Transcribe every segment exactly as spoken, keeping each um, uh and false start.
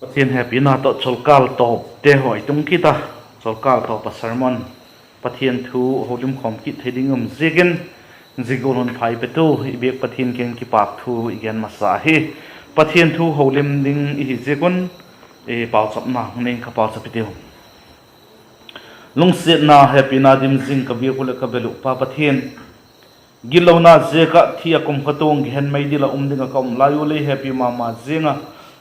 Pathian hepina tawh cholkâl tawpte haw i tung kit a, cholkâl tawp a sermon, Pathian thu holimkhawm kit thei ding um ziakin, zia gual hun pha ei petu i biak Pathian kiang in kipâk thu i gen masa hi. Pathian thu holim ding i hi ziak un, pauchapna hung nei ing ka, pauchap i tiu. Lungsiatna hepina dim zing ka biak uh leh ka bel uh Pa Pathian, gitlona ziak ah thi ah kumtuang gehen meidil ah um ding ah ka um lai u lei hepi ma ma ziang a,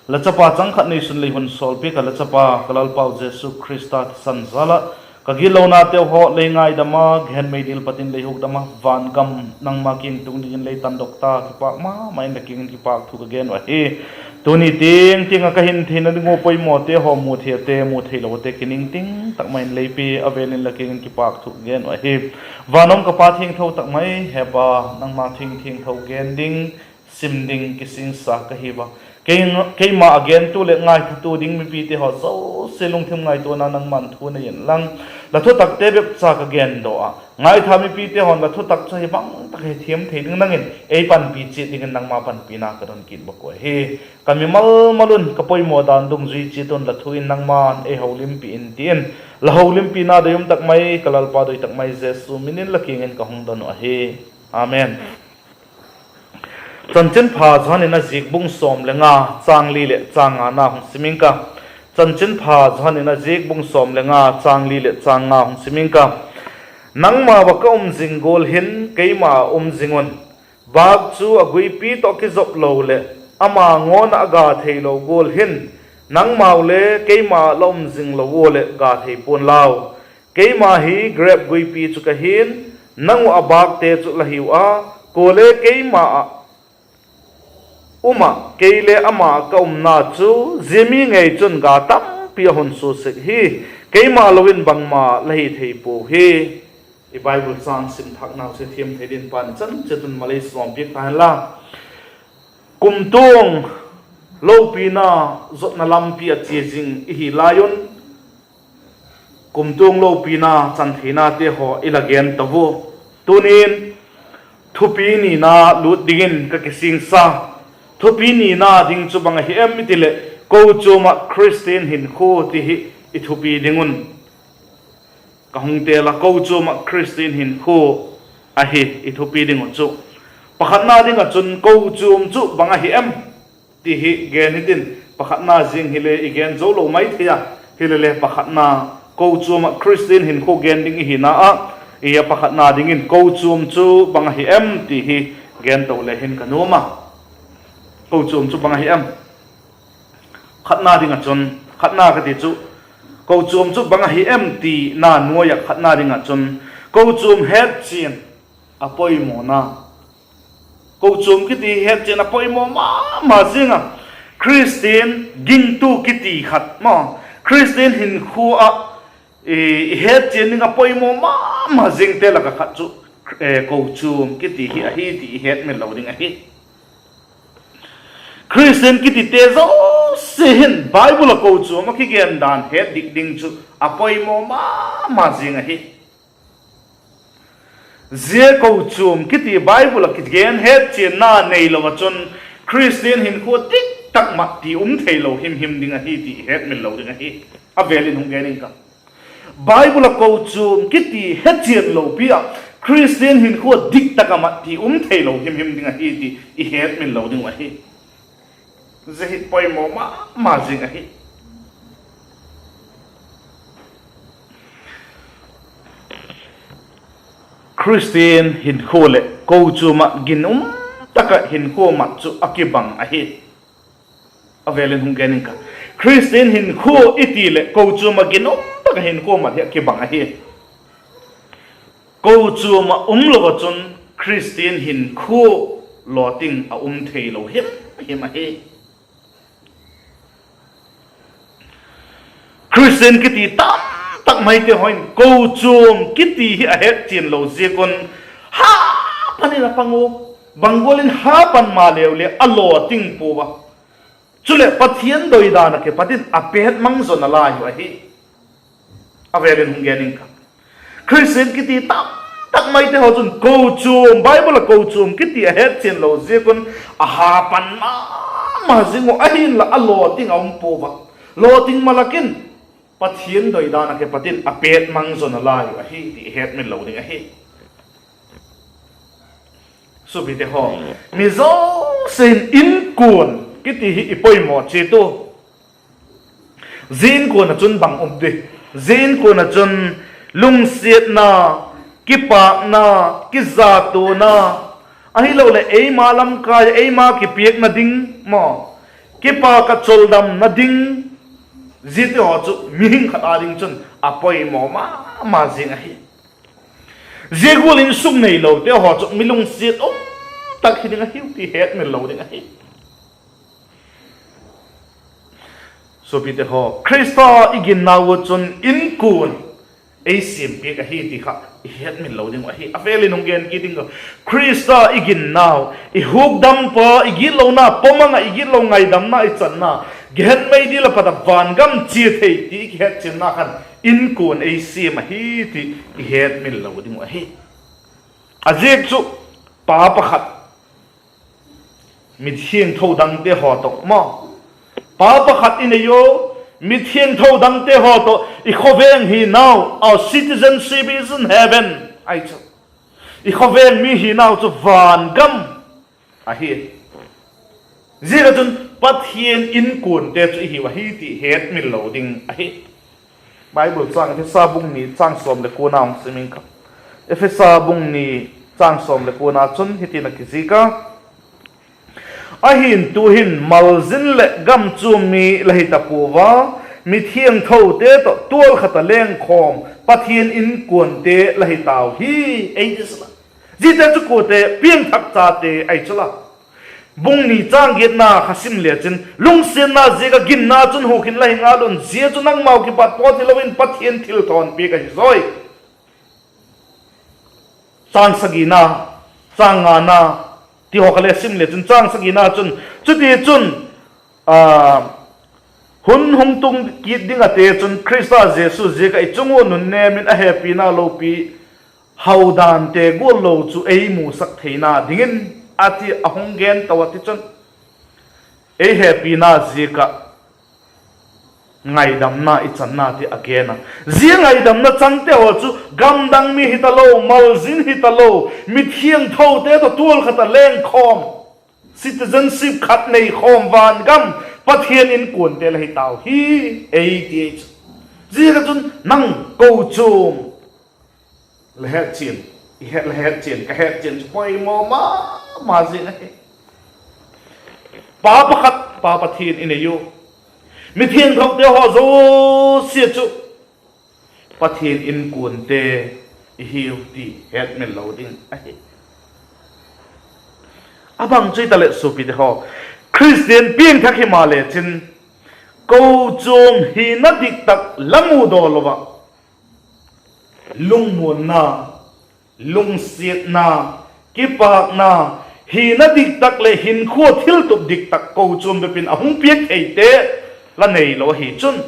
la chapa chang khat neisun lei hun sawlpiak ah, la chapa ka Lalpau Jesu Khrista thisan jal ah ka gitlonateu haw lei ngaidam a, gehen meidil pat in lei hukdam a, van gam nangma kiang tung dingin lei tandok ta, kipâk ma ma in la kiang in kipâk thu ka gen uh ahi. Tuni tiang tiang ah ka hin theina ding uh poimawte haw, mu theite, mu theilonate kiningting tak mai in lei pia a, vêl in la kiang in kipâk thu ka gen uh ahi. Van um ka Pa thiangtho tak mai, hepa, nangma thu thiangtho gen ding, sim ding kisingsa ka hi ua. Keima a gentu leh ngaithatu ding mipite haw zosia lungthim ngaituana nangma'n thu nei inlang, la thutakte bep cha ka gen daw a, ngaitha mipite haw'n la thutak chu hi bang tak hethiam thei ding dingin ei panpi chiat dingin nangma panpina ka don kit bak uh ahi. Ka mimal mal un ka poimaw dan dungzui chiat un la thu in nangma'n ei holimpi in ti in, la holimpina dei um tak mai ka Lalpa doi tak mai Jesu min in la kiang in ka hung don uh ahi. Amen. Chanchinpha Johan in a ziak bung sawm le nga, châng li leh châng ngana hung sim ing ka. Chanchinpha Johan in a ziak bung sawm le nga, châng li leh châng nga hung sim ing ka. Nangmau ah ka um zing gual hin keima ah um zing un. Bâk chu a guipi tawh kizop lo leh ama ngawn ah a ga theilo gual hin, nangmau le keima ah la um zing lo ua leh ga thei pua'n lau. Keima hi grep guipi chu ka hi'n, nang uh a bâkte chu la hiu a, kuale keima ah um ah, kei le ama ah ka umna chu zia mi ngei chun ga tampi a hun sua sek hi; keima lo in bangma la hi thei puau hi. I Bible châng sim thâknau sia thiam thei dingin Pa'n i chan chiat un mal ei sawmpiak ta hen la. Kumtuang lopina zotna lampi ah chia zing i hi lai un, kumtuang lopina chantheinate haw i la gen ta ua. Tuni'n thupi nina lût dingin ka kisingsa. Thupi nina ding chu bang ahi em i ti leh, kochuam ah Khristian hinkhua ti hi i thupi ding un. Ka hung tel a, kochuam ah Khristian hinkhua ahi i thupi ding uh chu. Pakhatna ding ah chun kochuam chu bang ahi em ti hi gen hitin, pakhatna zing hile i gen zo lo mai thei a, hilele pakhatna, kochuam ah Khristian hinkhua gen ding i hina ah, i a pakhatna dingin kochuam chu bang ahi em ti hi gen to le hin ka nuam a. Kochuam chu bang ahi em? Khatna ding ah chun, khatna ka ti chu, kochuam chu bang ahi em tina nuai ah khatna ding ah chun, kochuam hetchian a poimawna. Kochuam kiti hetchian a poimaw ma ma zing a. Khristian gingtu kiti khat maw, Khristian hinkhua ah i hetchian ding a poimaw ma ma zingte lak ah khat chu kochuam kiti hi ahi ti i hetmil lo ding ahi. Khristian kitite zosia hin Bible ah kochuam ah kigen dan het dik ding chu a poimaw ma ma zing ahi. Zia kochuam kiti Bible ah kigen hetchianna neilo ah chun Khristian hinkhua dik tak mat ti um theilo him him ding ahi ti i hetmil lo ding ahi. A vêl in hung gen ing ka. Bible ah kochuam kiti hetchian lopi ah Khristian hinkhua dik tak ah mat ti um theilo him him ding ahi ti i hetmil lo ding uh ahi. Zia hi poimaw ma ma zing ahi. Khristian hinkhua leh kochuam ah ginum tak ah hinkhua mat chu a kibang ahi. A vêl in hung gen ing ka. Khristian hinkhua i ti leh kochuam ah ginum tak ah hinkhua mat hi a kibang ahi. Kochuam ah um lo ah chun Khristian hinkhua lawting a um theilo him him ahi. Khristian kiti tamtak maite haw in kochuam kiti hi a hetchian lo ziak un, ha pan in a pang u, bang gual in ha pan maleu le a lawting pua a. Chuleh Pathian doidan ah kipat in a pêt mang zaw nalai uh ahi. A vêl in hung gen ing ka. Khristian kiti tamtak maite haw chun kochuam, Bible ah kochuam kiti a hetchian lo ziak un a ha pan ma ma zing uh, ahinla a lawting a um pua a. lawting malak in Pathian doidan ah kipat in a pêt mang zaw nalai uh ahi ti i hetmil lo ding ahi. Suapite haw, mi zosia in inkuan kiti hi i poimaw chiat u. Zia inkuan ah chun bang um di? Zia inkuan ah chun lungsiatna, kipâkna, kizatuana, ahiloleh eima lamkai ah eima kipiakna ding maw, kipâk ah choldamna ding, ziate haw chu mihing khat â ding chun a poimaw ma ma zing ahi. Zia gual in sukneilote haw chu mi lungsiat um tak hi ding ahiu ti hetmil lo ding ahi. Suapite haw, Khrista i ginnau ah chun inkuan ei siam piak ahi ti kha i hetmil lo ding uh ahi. A vel in hung gen kit ding ka, Khrista i ginnau, i hukdampa, i gitlona pawmang ah i gitlo ngaidamna i channa, gehen mei dil ah pat a vangam chia thei ti i kihetchianna khan inkuan ei siam ahi ti i hetmil lo ding uh ahi. A ziak chu pa pakhat mithiangtho dangte haw tawh maw, pa pakhat i nei u, mithiangtho dangte haw tawh i khawveng hinau, our citizenship is in heaven, ahi chu. I khawveng mi hinau chu vangam ahi. Ziak ah chun Pathian inkuante chu i hiu ahi ti hetmil lo ding ahi. Bible châng Ephesa bung ni châng sawm leh kuana hung sim ing ka. Ephesa bung ni châng sawm leh kuana chun hitin a kizik a: Ahi'n tu'hin malzin leh gamchuam mi la hi ta puau a, mithiangthote tawh tual khat ah lengkhawm Pathian inkuante la hi tau hi, ei ti sala. Ziate chu kuate? Piangthak chate ahi chu la. Bung ni châng giatna kha sim lechin, lungsiatna ziak ah ginna chun huk in la hi ngal un, zia chu nangmau kipat pawt hilo in Pathian thilthawnpiak ahi zawi. Châng sagina, châng ngana ti haw kha le sim lechin, châng sagina chun, chutichun, a, hun hung tung kit ding ate chun Khrista Jesu ziak ah i chung ua nunnêm in a hepina lopi haudante gual lo chu ei musak theina dingin, a ti a hung gen to a, tichun ei hepina ziak ah ngaidamna i channa ti a gen a. Zia ngaidamna changte haw chu gamdang mi hi talo, malzin hi talo, mithiangthote tawh tual khat ah lengkhawm, citizenship khat nei khawm vangam Pathian inkuante la hi tau hi, ei ti ahi chu. Ziak ah chun nang kochuam la hetchian, i het, la hetchian, ka hetchian chu poimaw ma ma zing ahi. Pa pakhat, Pa Pathian i nei u, mithiangthote haw zosia chu Pathian inkuante i hiu ti hetmil lo ding ahi. A bang chu hitaleh suapite haw, Khristian piangthak himalechin, kochuam hina diktak la mudaw lo ah, lungmuanna, lungsiatna, kipâkna, hina diktak leh hinkhua thiltup diktak kochuam bep in a hung piak theite la neilo ahi chun,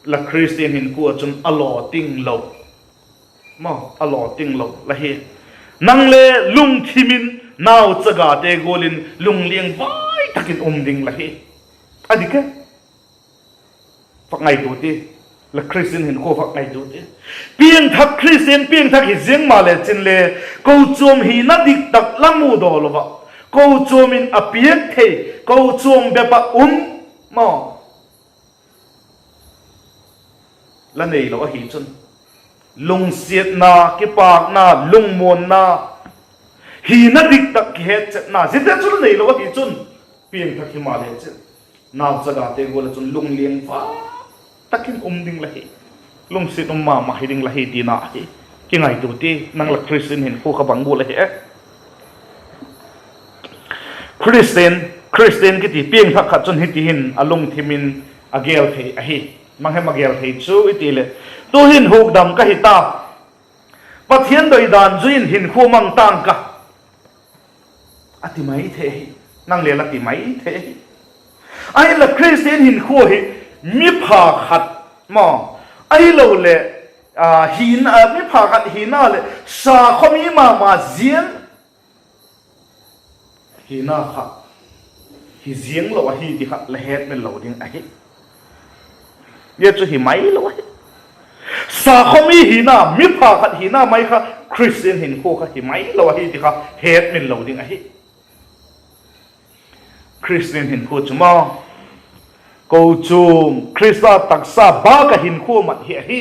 la Khristian hinkhua chun a lawting lo, maw, a lawting lo la hi. Nang le lungthim in nauchagate gual in lungliangvai tak in um ding la hi. A dik e. Vak ngaitua ti, la Khristian hinkhua vak ngaitua ti. Piangthak, Khristian piangthak hi ziang malechin le, kochuam hina diktak la mudaw lo ah, kochuam in a piak thei, kochuam bep ah um, maw, la neilo ahi chun, lungsiatna, kipâkna, lungmuanna, hina diktak kihetchetna, ziate chu la neilo ahi chun, piangthak himalechin, nauchagate gual ah chun lungliangvai tak in um ding la hi, lungsiat um ma ma hi ding la hi tina hi kingaitua ti. Nang la Khristian hinkhua kha bang gual ahi e? Khristian, Khristian kiti piangthak khat chun hiti hin a lungthim in a gel thei ahi. Bang hem a gel thei chu i ti leh, tu'hin hukdam ka hi ta, Pathian doidan zui in hinkhua mang ta'ng ka, a ti mai thei ahi. Nang le la ti mai thei ahi. Ahinla Khristian hinkhua hi mi pha khat maw, ahiloleh, a, hina, mi pha khat hina leh sakhaw mi ma ma ziang hina kha hi ziang lo ahi ti kha la hetmil lo ding ahi. Zia chu hi mai lo ahi. Sakhaw mi hina, mipha khat hina mai kha Khristian hinkhua kha hi mai lo ahi ti kha hetmil lo ding ahi. Khristian hinkhua chu maw, kochuam Khrista taksa bâk ah hinkhua mat hi ahi.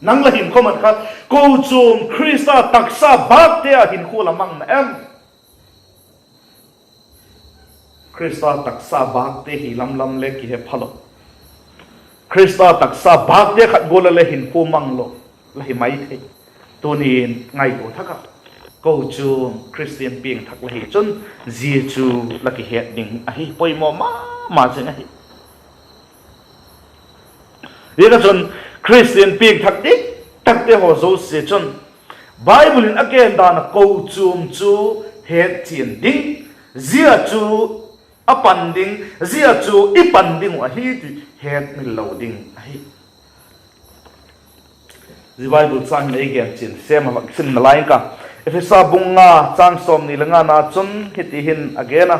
Nang la hinkhua mat kha kochuam Khrista taksa bâkte ah hinkhua la mang na em? Khrista taksa bâkte hi lam lam le kihe phalo. Khrista taksa bâkte khat gual a le hinkhua mang lo la hi mai thei. Tuni'n ngaitua thak ah, kochuam Khristian piangthak la hi chun zia chu la kihet ding ahi, poimaw ma ma zing ahi. Ziak ah chun Khristian piangthak dik takte haw zosia chun Bible in a gen dan ah kochuam chu hetchian ding, zia chu a pan ding, zia chu i pan ding uh ahi ti hetmil lo ding ahi. Zia Bible châng hin ei gen chian sêm ah vak sim nalai ing ka. Ephesa bung nga châng sawmni le nga na chun hiti hin a gen a.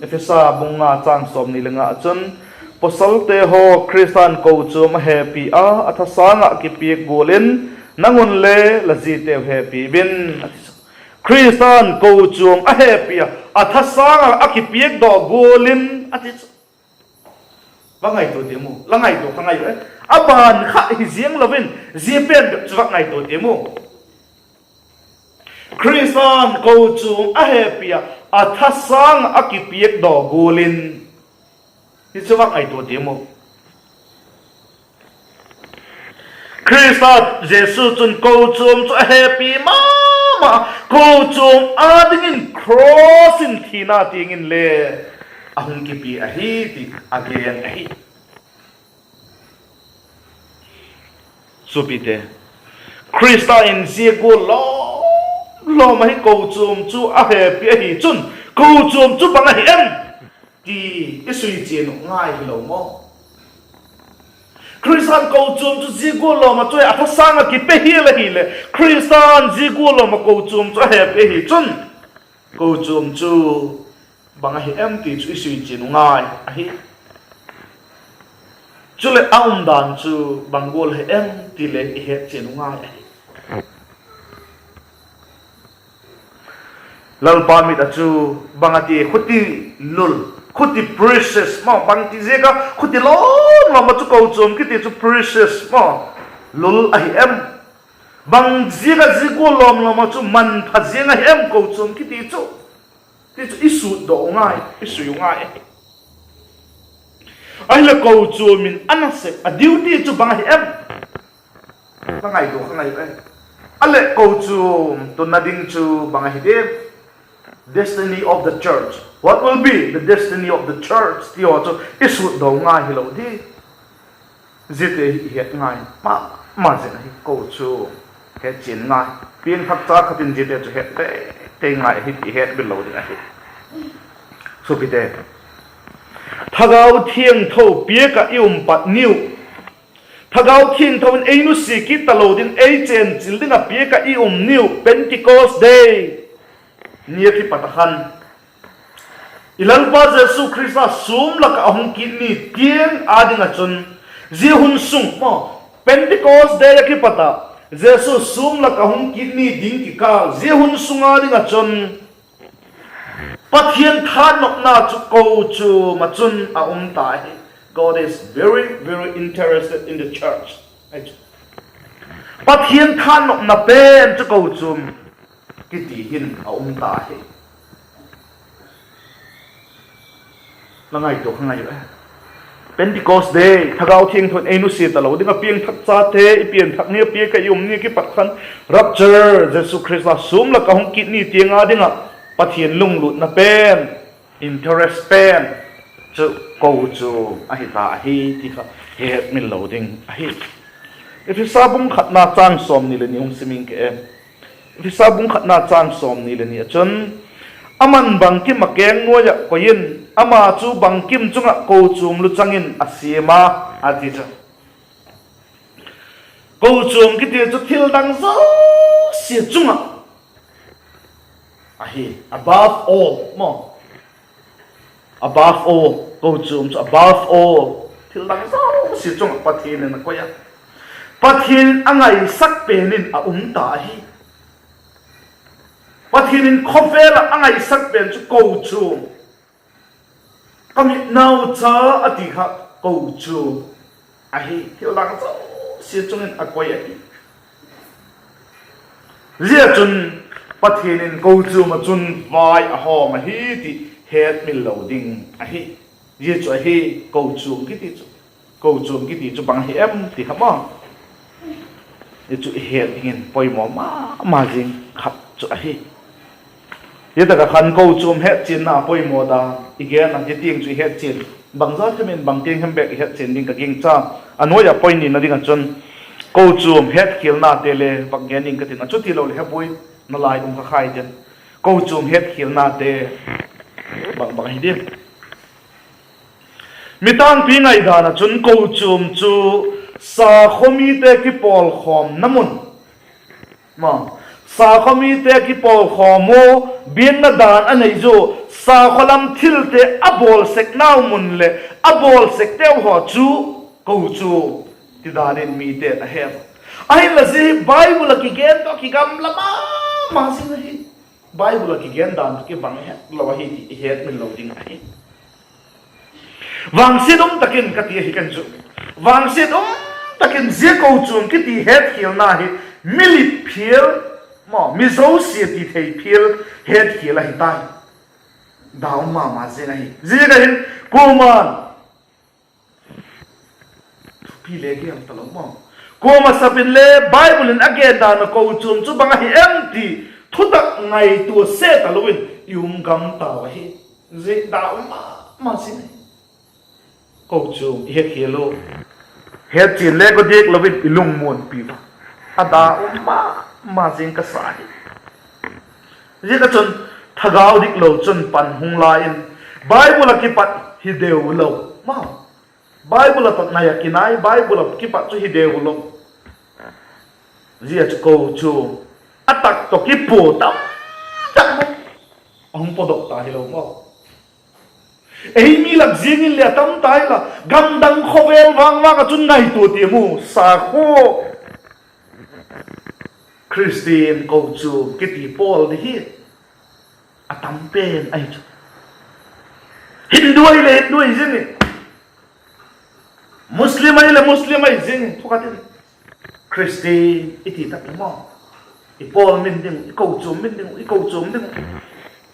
Ephesa bung nga châng sawmni le nga ah chun, Pawsalte haw, Khrista'n kochuam a hepi a, a thasâng ah kipiak gual in, nang un le la ziteu hepi un, a ti chu. Khrista'n kochuam a hepi a, a thasâng ah a kipiakdaw gual in, a ti chu. Va ngaitua tiam u, la ngaitua kha ngai u e. A ban kha hi ziang lo in, zia pen bep chu va ngaitua tiam u. Khrista'n kochuam a hepi a, a thasâng ah a kipiakdaw gual in, ti chu va ngaitua tiam u. Khrista Jesu chun kochuam chu a hepi ma ma, kochuam â dingin cross in thina tiang inle a hung kipia ahi ti a gen ahi. Suapite, Khrista in zia gual lawm lawm ahi kochuam chu a hepi ahi chun, kochuam chu bang ahi em ti i sui chian uh ngai hilo maw? Khrista'n kochuam chu zia gual lawm ah chu a thasâng ah kipe hial ahileh, Khrista'n zia gual lawm ah kochuam chu a hepi ahi chun, kochuam chu bang ahi em ti chu i sui chian uh ngai ahi. Chuleh a umdan chu bang gual hi em ti le i het chian uh ngai ahi. Lalpa mit ah chu bang a ti, khuti lul, khuti precious maw, bangti ziak a khuti lawm lawm ah chu kochuam kiti chu precious maw, lul ahi em? Bang ziak a zia gual lawm lawm ah chu manpha ziang ahi em kochuam kiti chu, ti chu i sutdok ngai, i sui u ngai ahi. Ahileh kochuam in a nasep, a duty chu bang ahi em? Ka ngaitua kha ngai u e. A leh kochuam tunna ding chu bang ahi diam? Destiny of the church. What will be the destiny of the church ti haw chu i sutdok ngai hilo di. Ziate hi i het ngai ma ma zing ahi, kochuam hetchian ngai. Piangthakcha khat in ziate chu het tei tei ngai ahi ti hetmil lo ding ahi. Suapite, Thagau Thiangtho piak ah i um pat niu, Thagau Thiangtho in ei nusia kit talo ding, ei chenchil ding ah piak ah i um niu Pentecost Day ni a kipat ah khan, i Lalpa Jesu Khrista sûm lak ah a hung kit ni tiang â ding ah chun, zia hun sung maw, Pentecost Day a kipat ah Jesu sûm lak ah hung kit ni ding kikâl zia hun sung â ding ah chun, Pathian thannopna chu kochuam ah chun a um ta hi. God is very, very interested in the church. Pathian thannopna pen chu kochuam kiti hin a um ta hi. La ngaitua kha ngai u e. Pentecost Day, Thagau Thiangtho in ei nusia talo ding ah piangthakchate i pianthak ni a piak ah i um ni a kipat khan, rapture, Jesu Khrista sûm lak ah hung kit ni tiang â ding ah Pathian lunglutna pen, interest pen chu kochuam ahi ta ahi ti kha hetmil lo ding ahi. Ephesa bung khatna châng sawmni le ni hung sim ing ke. Ephesa bung khatna châng sawmni le ni ah chun, Aman bangkim a keng nuai ah koi in, ama chu bangkim chung ah kochuam luchang in a siam a, a ti chu. Kochuam kiti chu thil dang zosia chung ah ahi, above all maw. Above all, kochuam chu above all. Thil dang zosia chung ah Pathian in a koi a. Pathian in a ngaisak pen in a um ta ahi. Pathian in khawvel ah a ngaisak pen chu kochuam, ka mitnau cha a ti kha kochuam ahi. Thil dang zosia chung in a koi ahi. Zia chun Pathian in kochuam ah chun vai a hawm ahi ti hetmil lo ding ahi. Zia chu ahi, kochuam kiti chu, kochuam kiti chu bang ahi em ti kha maw, i chu i het dingin poimaw ma ma zing khat chu ahi. Hi tak ah khan kochuam hetchianna poimaw dan i gen a, hi tiang chu i hetchian, bangza hem in bang tiang hem bek i hetchian ding ka gingcha. A nuai ah point nina ding ah chun kochuam hetkhialnate le vak gen ding ka tin a, chutiloleh he buai nalai um kha khai tin, kochuam hetkhialnate bang bang hi diam? Mi tangpi ngaidan ah chun kochuam chu sakhaw mite kipawlkhawmna mun, sakhaw mite kipawlkhawm u, biakna dan a nei zu, sakhaw lam thilte a bawl seknau mun leh a bawl sekteu haw chu kochuam ti dan in mite'n a he. Ahinla zia Bible ah kigen tawh kigamla ma ma zing ahi. Bible ah kigen dan tawh kibang het lo ahi ti i hetmil lo ding ahi. Vangsiat um tak in ka ti ahi kan chu, vangsiat um tak in zia kochuam kiti hetkhialna hi milip phial maw, mi zosia ti thei phial hetkhial ahi tai. Dau ma ma zing ahi. Ziaziak ah hin kuama'n thupi le gel talo maw, kuama sap inle Bible in a gen dan ah kochuam chu bang ahi em ti thutak ngaitua se talo in i um gam tau ahi. Zia dau ma ma zing ahi. Kochuam i hetkhial u, hetchian le ka diak lo in i lungmuanpi ua, a dau ma ma zing ka sa hi. Ziak ah chun thagau dik lo chun pan hung la in, Bible ah kipat hi deu lo maw, Bible ah pat nai ah kinai, Bible ah kipat chu hi deu lo. Zia chu kochuam a tak tawh kipua tam tak a hung pawtdok ta hilo maw. Ei mi lak ziang in le a tam ta hila, gamdang khawvel vang vang ah chun ngaitua tiam u, sakhaw Khristian kochuam kiti pawl di hi a tam pen ahi chu. Hindu ahileh Hindu ahi zing in, Muslim ahileh Muslim ahi zing in, thukhat in Khristian i ti tak le maw, i pawl min ding uh, i kochuam min ding uh, i kochuam ding uh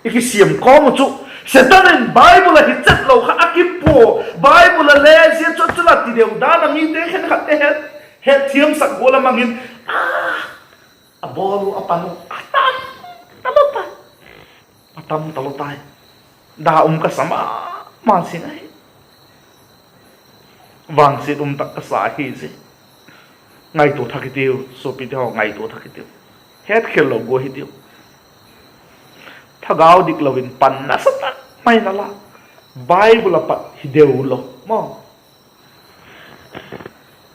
i kisiam kawm uh chu, Setan in Bible ah hi chet lo kha a kipua, Bible ah le zia chu chu la ti deu dan ah mite khenkhatte het, hetthiamsak gual a mang in, a, a bawl u a pan u a tam talo tai, a tam talo tai. Dau um ka sa ma ma zing ahi. Vangsiat um tak ka sa ahi zi. Ngaitua thak hitiu, suapite haw, ngaitua thak hitiu. Hetkhial lo gua hitiu. Thagau dik lo in pan nasa tak mai na la, Bible ah pat hi deu lo maw.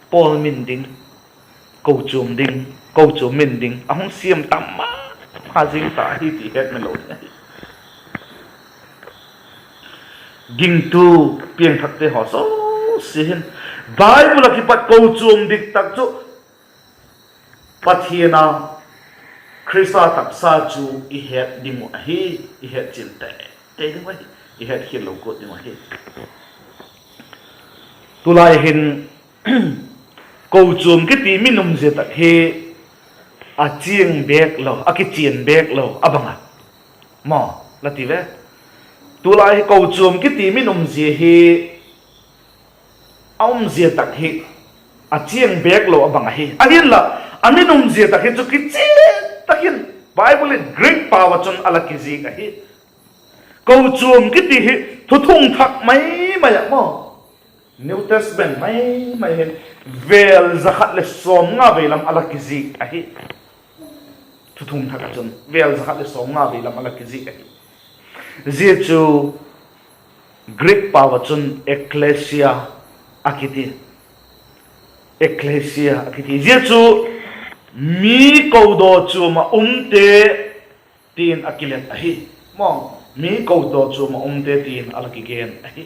Pawl min ding, kochuam ding, kochuam min ding a hung siam tam ma ma zing ta hi ti hetmil lo ding ahi. Gingtu piangthakte haw zosia hin Bible ah kipat kochuam dik tak chu Pathian a, Khrista taksa chu i het ding uh ahi, i hetchian tei tei ding uh ahi, i hetkhial lo kut ding uh ahi. Tulai hin kochuam kiti min umzia tak hi a chiang bêk lo, a kichian bêk lo a bang a, maw, la ti ve. Tulai hi kochuam kiti min umzia hi a umzia tak hi a chiang bêk lo a bang ahi. Ahinla, a min umzia tak hi chu kichian tak in Bible in Greek pau ah chun a la kizik ahi. Kochuam kiti hi Thuthung Thak mai mai ah maw, New Testament mai mai hin vêl za khat leh sawmnga vei lam a la kizik ahi. Thuthung Thak ah chun vêl za khat leh sawmnga vei lam a la kizik ahi. Zia chu Greek pau ah chun ekklesia a kiti. Ekklesia a kiti. Zia chu mi kodaw chuam ah umte ti'n a kilet ahi. Maw, mi kodaw chuam ah umte ti'n a la kigen ahi.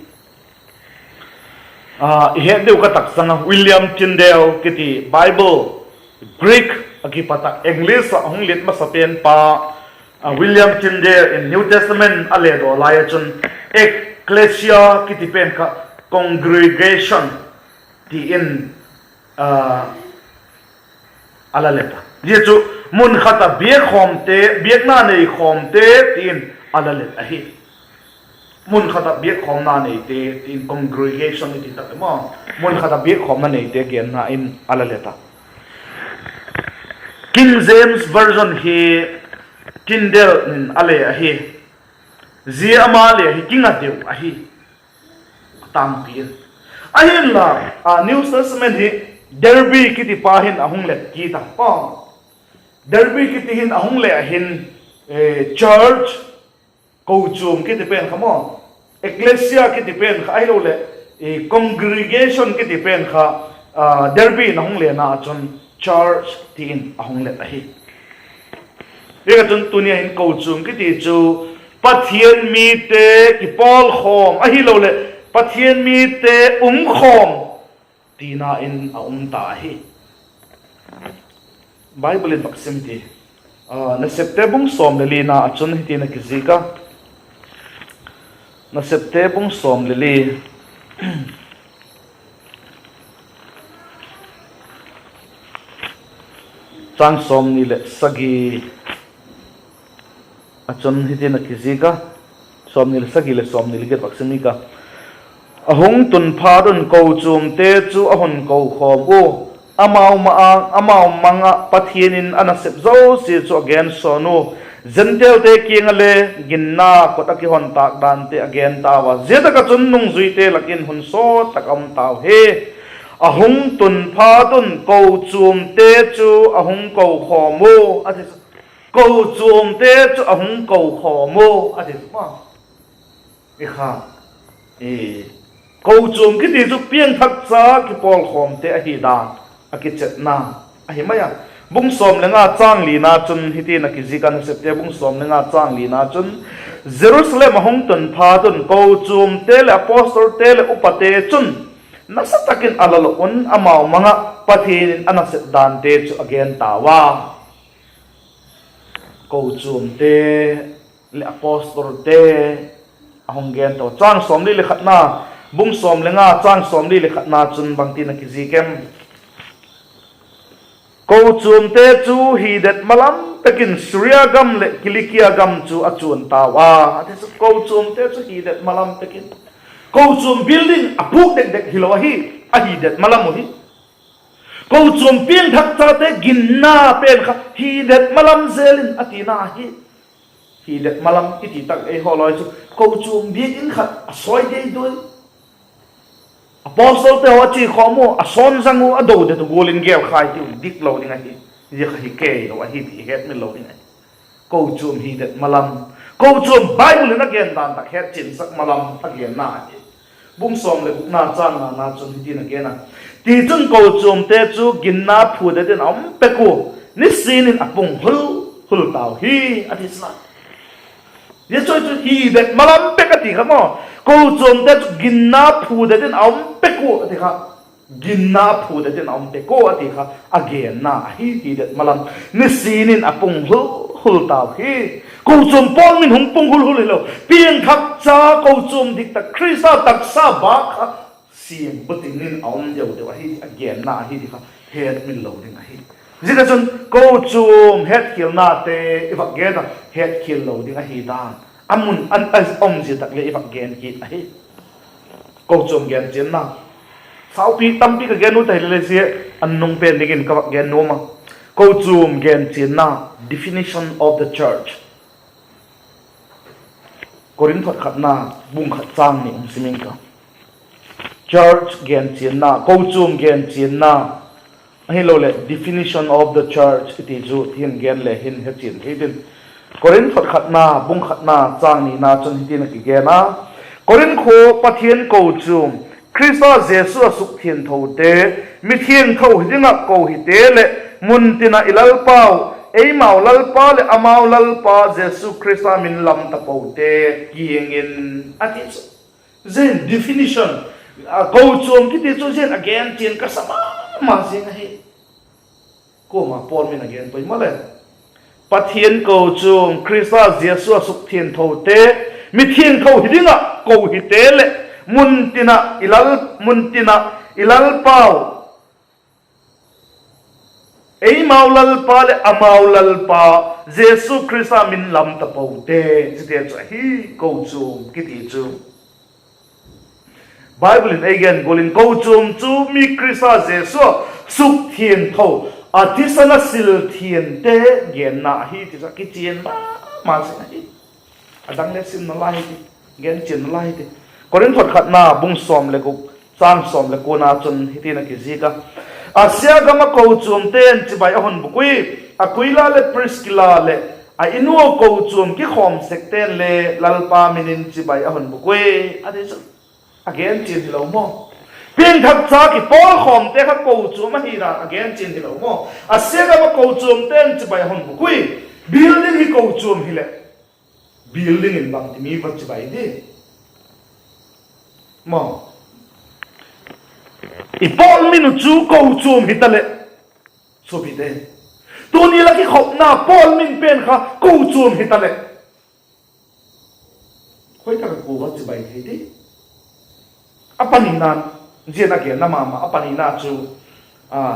I het diu ka taksang a, William Tyndale kiti Bible Greek a kipat ah English ah hung lit masapen pa, William Tyndale in New Testament a ledaw lai ah chun ecclesia kiti pen kha congregation ti in a la let a. Zia chu mun khat ah biakkhawmte, biakna nei khawmte ti in a la let ahi. Mun khat ah biakkhawmna neite ti in congregation i ti tak le maw, mun khat ah biakkhawmna neite genna in a la let a. King James Version hi Tyndale in a le ahi. Zia ama le hi kinga deu ahi, a tângpi in. Ahinla, New Testament hi Darby kiti pa hin a hung let kit a. Darby kiti hin a hung le a hin, church, kochuam kiti pen kha maw, ecclesia kiti pen kha ahiloleh congregation kiti pen kha, Darby in a hung lena ah chun church ti in a hung let ahi. Ziak ah chun tuni a hin kochuam kiti chu Pathian mite kipawlkhawm ahiloleh Pathian mite umkhawm tina in a um ta ahi. Bible in vak sim ti. Nasepte bung sawm le lina ah chun hitin a kizik a. Nasepte bung sawm le li, chang sawmni leh sagi ah chun hitin a kizik a, sawmni leh sagi leh sawmni leh giat vak sim ing ka. A hung tun phat un kochuamte chu a hun kokhawm ua, amau ma-, amau mang ah Pathian in a nasep zosia chu a gensawn ua, Gentilete kiang ah le ginna kot a kihon tâk dante a gen tau a. Zia tak ah chun nungzuite lak in hun sawt tak a um tau hi. A hung tun phat un kochuamte chu a hung kokhawm ua, a ti. Kochuamte chu a hung kokhawm ua, a ti ma. I kha, kochuam kiti chu piangthak cha kipawlkhawmte ahi dan a kichetna ahi mai a. Bung sawm le nga châng lina chun hitin a kizik a, Nasepte bung sawm le nga châng lina chun, Jerusalem a hung tun phat un kochuamte leh apostolte leh upate chun nasa tak in a la lo un amau mang ah Pathian in a nasep dante chu a gen tau a. Kochuamte leh apostolte a hung gen tau. Châng sawmli leh khatna, bung sawm le nga châng sawmli leh khatna chun bangtin a kizik em? Kochuamte chu hi det malam pek in Suria gam leh Kilikia gam chu a chuan tau a, a ti chu. Kochuamte chu hi det malam pek in, kochuam building a pûk dek dek hilo ahi, a hi det malam uh hi. Kochuam piangthak chate ginna pen kha hi det malam zel in a tina hi. Hi det malam i ti tak ei haw lai chu kochuam biakin khat a sawi dei doi, apostolte haw a chia khawm ua, a sawn zang ua, a do det uh gual in gel khai tiu dik lo ding ahi. Zia kha hi kei lo ahi ti hetmil lo ding ahi. Kochuam hi det malam, kochuam Bible in a gen dan tak hetchiansak malam a genna ahi. Bung sawm leh gukna châng ngana chun hitin a gen a, Tichun kochuamte chu ginna phu det in a um pek ua, nisin in a pung hul hul tau hi, a ti sna. Zia chu chu hi det malam pek a ti kha maw. Kochuamte chu ginna phu det in a um pek ua a ti kha. Ginna phu det in a um pek ua a ti kha a genna ahi, hi det malam. Nisin in a pung hul hul tau hi. Kochuam pawl min hung pung hul hul hilo, piangthak cha kochuam dik tak Khrista taksa bâk kha siam butin in a um deu deu ahi a genna ahi ti kha hetmil lo ding ahi. Zia tak chun kochuam hetkhialnate i vak gen a, hetkhial lo ding ahi dan a mun a um zia tak le i vak gen kit ahi. Kochuam genchianna saupi tampi ka gen u ta hile le zia an nung pen dingin ka vak gen nuam a. Kochuam genchianna, definition of the church. Korinth khatna bung khat châng ni um sim ing ka. Church genchianna, kochuam genchianna, ahiloleh definition of the church i ti chu hin gen le hin hechian thei tin. Korinth khatna bung khatna châng nina chun hitin a kigen a, Korinth khua Pathian kochuam, Khrista Jesu ah sukthiangthote, mithiangtho hi ding ah ko hite leh, muntin ah i Lalpau, eimau Lalpa leh amau Lalpa Jesu Khrista min lam tapote kiang in, a ti chu. Zia hin definition, Kochuam kiti chu zia in a gen chian ka sa ma ma zing ahi. Kuama Paul min a gen poi maw le? Pathian kochuam, Khrista Jesu a sukthiangthote, mithiangtho hi ding ah ko hite leh, muntin ah i Lal, muntin ah i Lalpau, eimau Lalpa leh amau Lalpa Jesu Khrista min lam tapote, chite chu ahi kochuam kiti chu. Bible in ei gen gual in kochuam chu mi Khrista Jesu a sukthiangtho, a thisan a silthiangte genna ahi ti chu a kichian ma ma zing ahi. A dang le sim nalai hiti, gen chian nalai hiti. Korinth khatna bung sawm le guk, châng sawm le kuana chun hitin a kizik a: Asia gam ah kochuamte'n chibai a hun bûk ui, Akuila leh Priskila leh a In ua kochuam kikhawm sekte'n le Lalpa min in chibai a hun bûk ui, a ti chu. A gen chian hilo maw? Piangthak cha kipawlkhawmte kha kochuam ahina a gen chian hilo maw? Asia gam ah kochuamte'n chibai a hun bûk ui. Building hi kochuam hileh, building in bangti mi va chibai di? Maw, i Paul min uh chu kochuam hitaleh, suapite, tuni la kikhopna Paul min pen kha kochuam hitaleh, khoi tak a kua va chibai thei di? A panina, zia a genna ma ma a panina chu,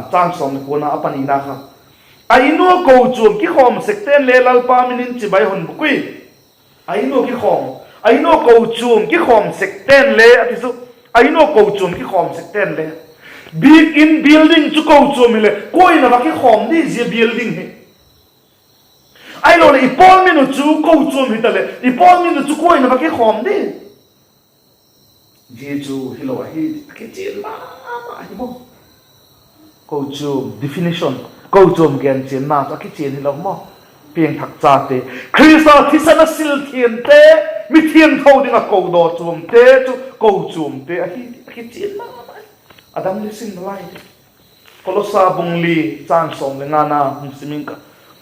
châng sawm le kuana a panina kha, A In ua kochuam kikhawm sekte'n le Lalpa min in chibai a hun bûk ui. A In ua kikhawm, A In ua kochuam kikhawm sekte'n le a ti chu, A In ua kochuam kikhawm sekte'n le. Biakin building chu kochuam hileh kua'n a va kikhawm di zia building hi? Ahiloleh i Paul min uh chu kochuam hitaleh i Paul min uh chu kua'n a va kikhawm di? Zia chu hilo ahi, a kichian ma ma hi maw. Kochuam definition, kochuam genchianna chu a kichian hilo maw. Piangthak chate, Khrista thisan a silthiangte, mithiangtho ding ah kodaw chuamte chu kochuamte ahi, a kichian ma ma. A dang le sim nalai hiti. Kolosa bung li châng sawm le ngana hung sim ing ka.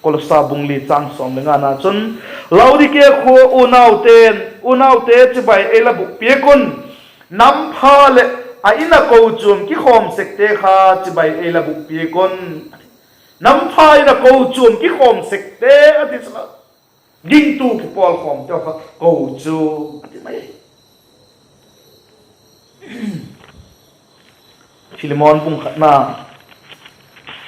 Kolosa bung li châng sawm le ngana chun, Laodikea khua unaute'n, unaute chibai ei la bûk piak un, Nampha leh a In a kochuam kikhawm sekte kha chibai ei la bûk piak un. Nampha In a kochuam kikhawm sekte a ti chu, gingtu kipawlkhawmte kha kochuam a ti mai. Philemon bung khatna,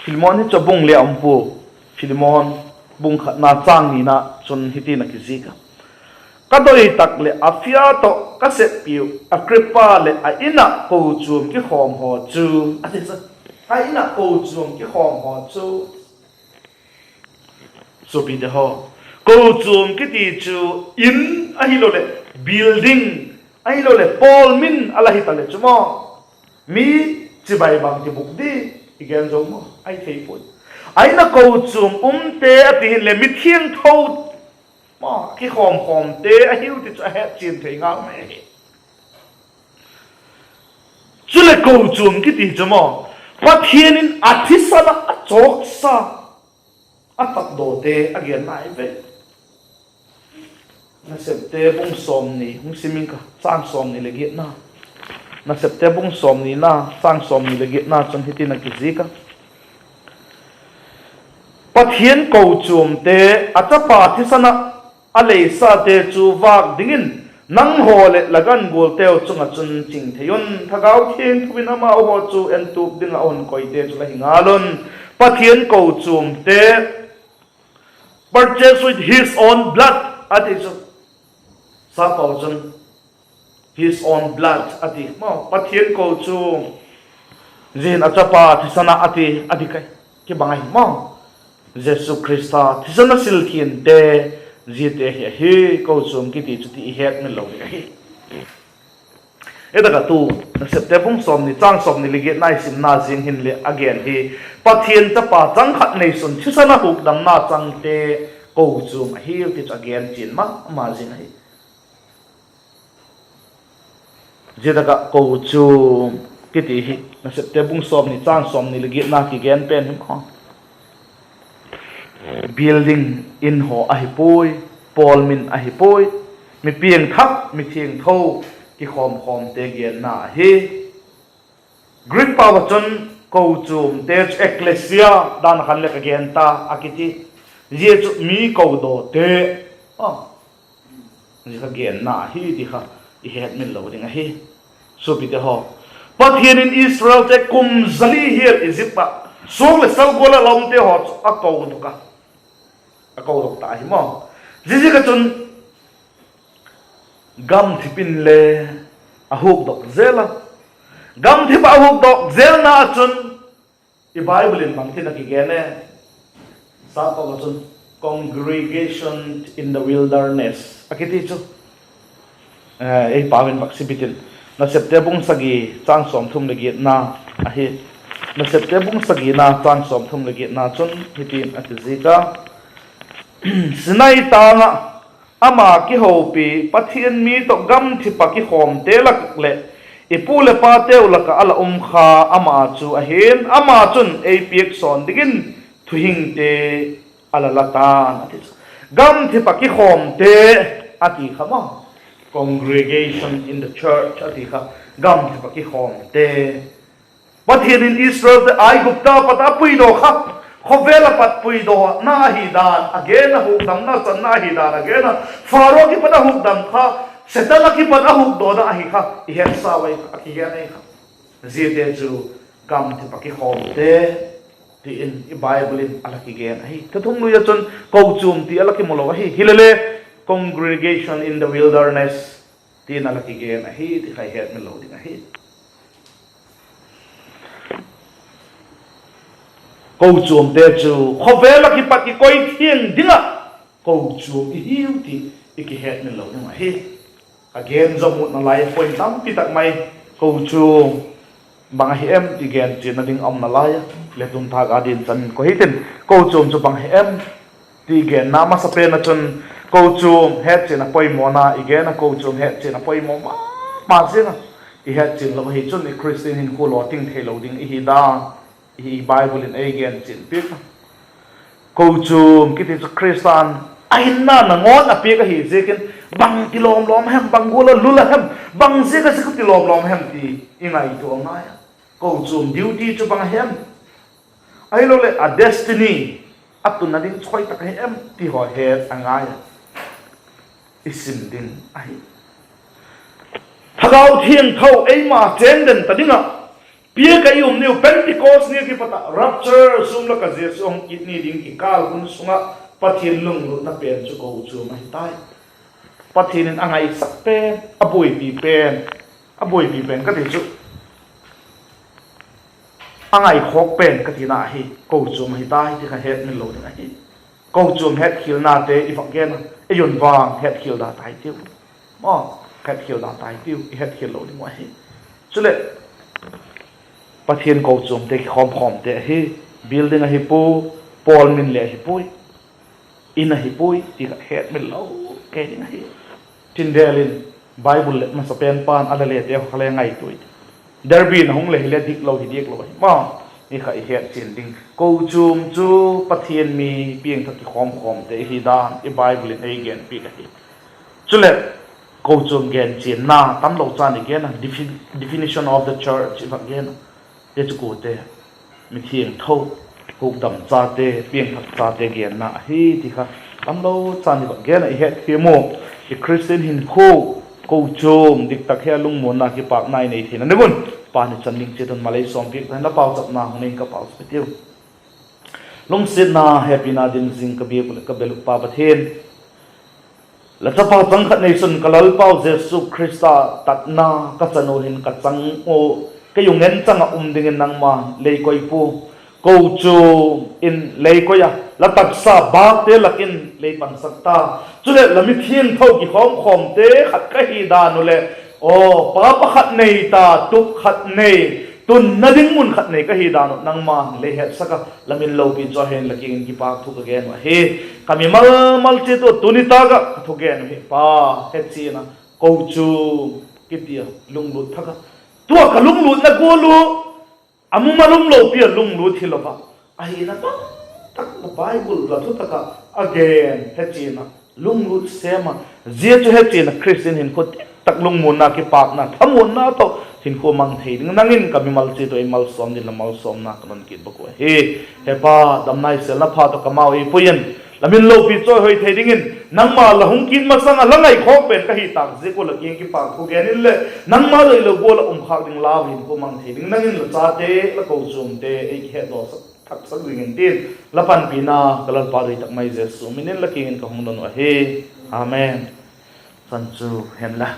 Philemon hi chu bung li a um pua. Philemon bung khatna châng nina chun hitin a kizik a: Ka doi tak leh Apphia tawh ka seppiu Agrippa leh a In ah kochuam kikhawm haw chu, a ti chu. A In ah kochuam kikhawm haw chu. Suapite haw, kochuam kiti chu In ahiloleh building, ahiloleh Paul min a la hitaleh chu maw, mi chibai bangti bûk di? I gen zo maw, ahi thei puai. A In a kochuam umte a ti hinleh mithiangtho maw, kikhawmkhawmte ahiu ti chu a hetchian thei ngal mai ahi. Chuleh kochuam kiti chu maw, Pathian in a thisan ah a chawksa, a tatdawte a genna ahi ve. Nasepte bung sawmni hung sim ing ka, châng sawmni leh giatna. Nasepte bung sawmnina, châng sawmni leh giatna chun hitin a kizik a: Pathian kochuamte, a chapa thisan ah a leisate chu vâk dingin nanghaw leh la gan gualteu chung ah chun ching thei un. Thagau Thiangtho in amau haw chu entup ding ah a hun koite chu la hi ngal un. Pathian kochuamte, purchased with his own blood a ti chu. Sapau chun his own blood a ti maw, Pathian kochuam, zia hin a chapa thisan ah a ti, a ti kai. Kibang ahi maw. Jesu Khrista thisan a silthiangte, ziate hi ahi kochuam kiti chu ti i hetmil lo ding ahi. Hi tak ah tu, Nasepte bung sawmni châng sawmni leh giatna i simna ziang hinleh a gen hi, Pathian chapa chang khat neisun thisan a hukdamna changte kochuam ahiu ti chu a gen chian ma ma zing ahi. Zia tak ah kochuam kiti hi Nasepte bung sawmni châng sawmni leh giatna kigen pen hi maw, building, in haw ahi puai, Paul min ahi puai, mi piangthak, mithiangtho, kikhawmkhawmte genna ahi. Greek pau ah chun kochuamte chu ekklesia dan khan le ka gen ta a kiti. Zia chu mi kodawte, a, zia kha genna ahi ti kha i hetmil lo ding ahi. Suapite haw, Pathian in Israelte kum za li hial Egypt ah suak leh sal gual ah la umte haw chu a kodok a, a kodok ta ahi maw. Ziaziak ah chun gamthip in le a hukdok zel a. Gamthip ah a hukdok zelna ah chun i Bible in bangtin a kigen e? Sap pau ah chun congregation in the wilderness a kiti chu, ei pau in vak sim i tin, Nasepte bung sagi châng sawmthum leh giatna ahi. Nasepte bung sagina châng sawmthum leh giatna chun hitin a kizik a: Sinai tâng ah ama kihopi Pathian mi tawh gamthip ah kikhawmte lak leh i pu leh pateu lak ah a la um kha ama chu ahi'n, ama chun ei piak sawn dingin thuhingte a la la ta'n, a ti chu. Gamthip ah kikhawmte a ti kha maw, congregation in the church a ti kha, gamthip ah kikhawmte. Pathian in Israelte Aigupta pat a puidaw kha, khawvel ah pat puidawna ahi dan a gen a, hukdamna channa ahi dan a gen a, Pharaoh kipat a hukdam kha, Setan a kipat a hukdawna ahi kha i hetsa ua, a kigen ahi kha. Ziate chu gamthip ah kikhawmte ti in i Bible in a la kigen ahi. Thuthung lui ah chun kochuam ti a la kimu lo ahi. Hilele, congregation in the wilderness ti in a la kigen ahi ti kha i hetmil lo ding ahi. Kochuamte chu khawvel ah kipat kikoi thiang ding ah kochuam i hiu ti i kihetmil lo ding ahi. A gen zom utna lai point tampi tak mai, kochuam bang ahi em ti gen chianna ding a umna lai a, le tun thâk a din chan in ko hitin, kochuam chu bang ahi em ti genna masa pen ah chun, kochuam hetchian a poimawna i gen a, kochuam hetchian a poimaw ma ma ziang a, i hetchian lo ahi chun i Khristian hinkhua lawting theilo ding i hi dan, i Bible in ei gen chian piak a. Kochuam kiti chu Khrista'n a hinna nangawn a piak ahi ziakin, bang ti lawm lawm a hem, bang gual a lul a hem, bang ziak a zia kha ti lawm lawm a hem ti i ngaitua ngai a. Kochuam duty chu bang a hem, ahiloleh a destiny, a tunna ding chu hoi tak ahi em ti haw het a ngai a, i sim ding ahi. Thagau Thiangtho eima chêng den ta ding ah piak a i um niu, Pentecost ni a kipat ah rapture, sûm lak ah Jesu a hung kit ni ding kikâl hun sung ah Pathian lunglutna pen chu kochuam ahi tai. Pathian in a ngaisak pen, a buaipi pen, a buaipi pen ka ti chu, a ngaikhawk pen ka tina ahi, kochuam ahi tai ti kha hetmil lo ding ahi. Kochuam hetkhialnate i vak gen a, ei un vang hetkhial da tai tiu. Aw, hetkhial da tai tiu, i hetkhial lo ding uh ahi. Chuleh, Pathian kochuamte kikhawmkhawmte ahi, building ahi pua, pawl min le ahi puai, in ahi puai ti kha hetmil lo kei ding ahi. Tindale in Bible leh masapen pa'n a la lete kha le ngaitua i, Derby in a hung le hileh diklo hi diak lo ahi ma, i kha i hetchian ding. Kochuam chu Pathian mi piangthak kikhawmkhawmte i hi dan i Bible in ei genpiak ahi. Chuleh, kochuam genchianna tamlo chan i gen a, defi-, definition of the church i vak gen a, zia chu kuate? Mithiangtho, hukdam chate, piangthak chate genna ahi ti kha tamlo chan i vak gen a i hetthiam u. I Khristian hinkhua, kochuam diktak hi a lungmuanna kipâkna i nei theina ding un, Pa'n i chan ding chiat un malei sawmpiak ta hen la, pauchapna hung nei in ka pauchap i tiu. Lungsiatna, hepina dim zing ka biak uh leh ka bel uh Pa Pathian, la chapa chang khat neisun ka Lalpau Jesu Khrista tatna ka chan u hin ka chang u, kei u ngen chang ah um dingin nangma'n lei koi pua. Kochuam in lei koi a, la taksa bâkte lak in lei pansak ta. Chuleh la mithiangtho kikhawmkhawmte khat ka hi dan uh leh, aw, pa pakhat nei ta, tup khat nei, tunna ding mun khat nei ka hi dan uh nangma'n lei hetsak a, la min lopi chu a hen la kiang in kipâk thu ka gen uh ahi. Ka mimal mal chiat uh tuni tâk ah ka thugen uh hi Pa, hechian a, kochuam kiti a lunglut thak a, tua ka lunglutna gual uh a mumal um lopi a lunglut hilo a, ahina tamtak la Bible la thutak ah a gen hechian a lunglut sêm a, zia chu hechian a Khristian hinkhua diktak lungmuanna kipâkna thamuanna tawh hinkhua mang thei ding nang in ka mimal chiat uh ei malsawm dingin la malsawmna ka don kit bak uh ahi. He Pa, damna i selna pha tawh ka mau ei pui in, la min lopi chawihoi thei dingin nangma la hung kit masang ah la ngaikhawk pen ka hi tâk ziak ua la kiang kipakthu gen inleh, nangma doilo gual ah um khâk ding, lau hinkhua mang thei ding nang in la chate, la kochuamte ei kihetdawsak thaksak dingin tin, la panpina ka Lalpa doi tak mai Jesu min in la kiang in ka hung don uh ahi. Amen. Chan chu hen la.